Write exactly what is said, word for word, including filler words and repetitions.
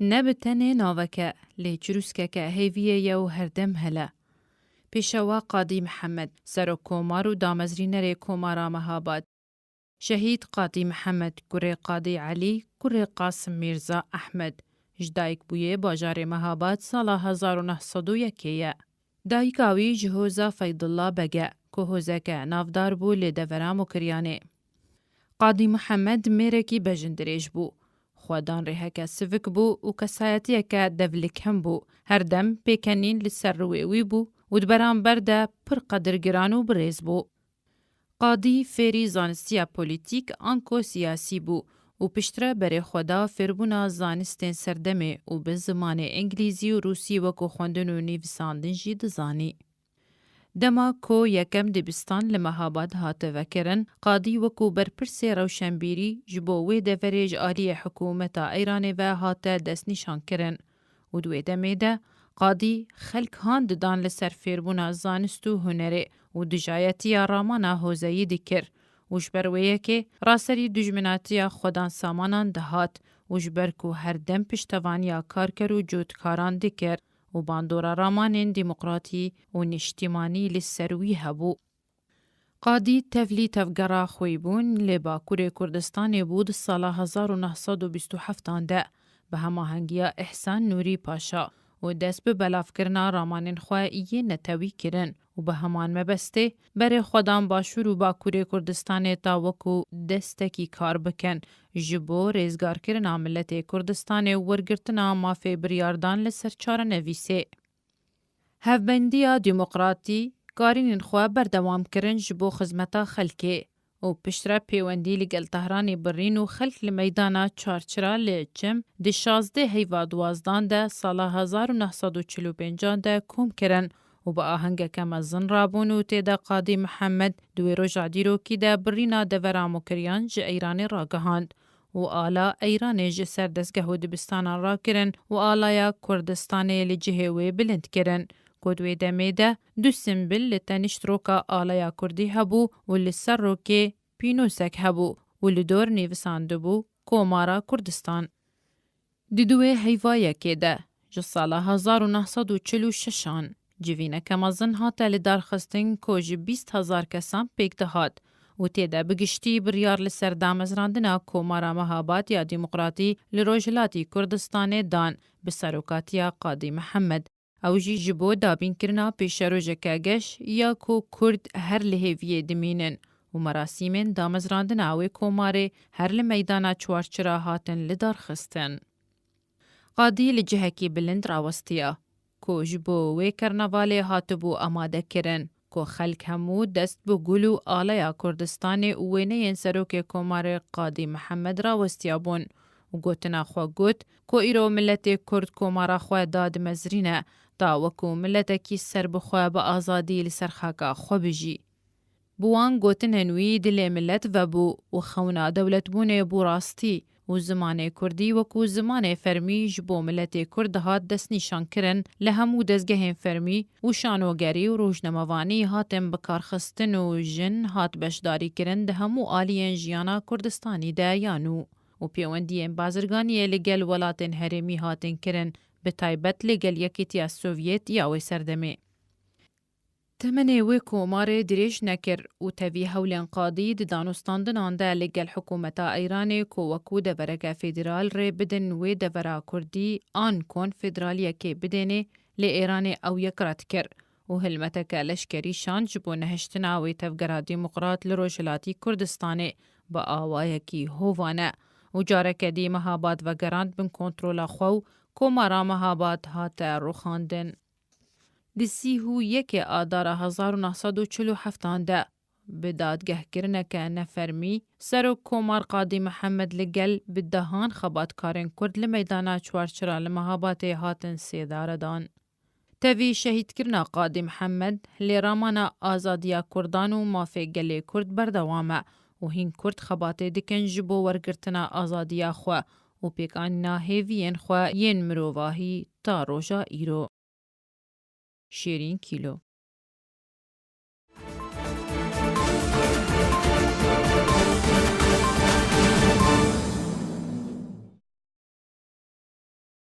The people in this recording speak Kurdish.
Ne bi tenê navek e, lê çirûskeke hêviyê ye û herdem hel e. Pêşewa Qadî Mihemed, serokkomar û damezrînerê Komara Mehabad. Şehîd Qadî Mihemed, kurê Qadî Elî, kurê Qasim Mîrza Ehmed, ji dayik bûyê bajarê Mehabad sala hezar û neh sed û yekê ye. Dayika wî ji hoza Feydullah Beg e, ku hozeke navdar bû li devera Mukiryanê. Qadî Mihemed mêrekî bejindirêj bû. Xwedan rêheke sivik bû û kesayetiyeke devlikem bû. Her dem pêkenîn li ser rûyê wî bû û di beramber de pir qedirgiran û birêz bû. Qadî fêrî zanistiya polîtîk anko siyasî bû û piştre berê xwe da fêrbûna zanistên serdemê û bi zimanê îngilîzî û rûsî wekû xwendin û nivîsandin jî dizanî. Dema ku yekem dibistan li Mehabad hate vekirin, Qadî wekû berpirsê rewşenbîrî ji bo wê deverê ji aliyê hikûmeta Îranê ve hate destnîşankirin û di wê demê de Qadî xelk han didan li ser fêrbûna zanist û hunerê û dijayetiya ramana hozeyî dikir û ji ber wê yekê raserî dijminatiya xwedan samanan dihat û ji ber ku her dem piştevaniya karker û cotkaran dikir û bandora ramanên demokratî û niştimanî li ser wî hebû. Qadî tevlî tevgera xwîbûn lê Bakurê Kurdistanê bû di sala hezar û neh sed û bîst û heftan de, bi hemahengiya Îhsan Nûrî Paşa û dest bi belavkirina ramanên xwe yê netewî kirin û bi heman mebestê berê xwe dan Başûr û Bakurê Kurdistanê ta wekû destekî kar bikin ji bo rêzgarkirina miletê Kurdistanê û wergirtina mafê biryardan li ser çarenivîsê. Hevbendiya demokratî karînên xwe berdewam kirin ji bo xizmeta xelkê û piştre pêwendî li gel Tehranê birîn û xelk li meydana Çarçira li Çim di şazdeh heyva duwazdan de sala hezar û neh sed û çil û pêncan de kom kirin û bi ahengeke mezin rabûn û tê de Qadî Mihemed di wê roja dîrokî de birîna devera Mukiryan ji Eyranê ragihand û ala Eyranê ji ser dezgeh û dibistanan rakirin û alaya Kurdistanê li cihê wê bilind kirin, ku di wê demê de du simbil li tenişt roka alaya Kurdî hebû û li ser rokê pînosek hebû û li dor nivîsandibû Komara Kurdistan. Di duwê heyva yekê de, ji sala hezar û neh sed û çil û şeşan, civîneke mezin hate lidarxistin ku ji bîst hezar kesan pêk dihat û tê de bi giştî biryar li ser damezrandina Komara Mehabad ya Demokratî li Rojhilatî Kurdistanê dan bi serokatiya Qadî Mihemed. Ew jî ji bo dabînkirina pêşerojeke geş ya ku Kurd her li hêviyê dimînin û merasîmên damezrandina wê komarê her li meydana Çarçira hatin lidarxistin. Qadî li cihekî bilind rawestiya, ku ji bo wê karnavalê hatibû amadekirin, ku xelk hemû dest bi gul û alaya Kurdistanê û wêneyên serokê komarê Qadî Mihemed rawestiyabûn û gotina xwe got ku îro miletê Kurd komara xwe dadimezrîne, ta wekû miletekî serbixwe bi azadî li ser xaka xwe bijî. Bi wan gotinên wî dilê milet vebû û xewna dewletbûnê bû rastî û zimanê kurdî wekû zimanê fermî ji bo miletê kurd dihat destnîşankirin, li hemû dezgehên fermî û şanogerî û rojnamevanî hatin bikarxistin û jin hat beşdarîkirin di hemû aliyên jiyana Kurdistanî de ya nû û pêwendiyên bazirganiyê li gel welatên herêmî hatin kirin, bi taybet li gel Yekîtiya Sovyet ya wê serdemê. Temenê wê komarê dirêj nekir û tevî hewlên Qadî di danûstandinan de li gel hikûmeta Eyranê ku wekû devereke federal rê bidin wê devera Kurdî an konfederaliyekê bidênê, lê Êranê ew yek red kir û hilmeteke leşkerî şand ji bo nehiştina wê tevgera demokrat li Rojhilatî Kurdistanê bi awayekî hovane û careke dî Mehabad vegerand bin kontrola xwe û komara Mehabad hate rûxandin. Di sîh û yekê Adara hezar û neh sed û çil û heftan de, bi dadgehkirineke nefermî, Serok Komar Qadî Mihemed li gel bi dehan xebatkarên Kurd li meydana Çarçira li Mehabatê hatin sêdaredan. Tevî şehîdkirina Qadî Mihemed, lê ramana azadiya Kurdan û mafê gelê Kurd berdewam e û hîn Kurd xebatê dikin ji bo wergirtina azadiya xwe û pêkanîna hêviyên xwe yên mirovahî ta roja îro. Şêrîn Kîlo.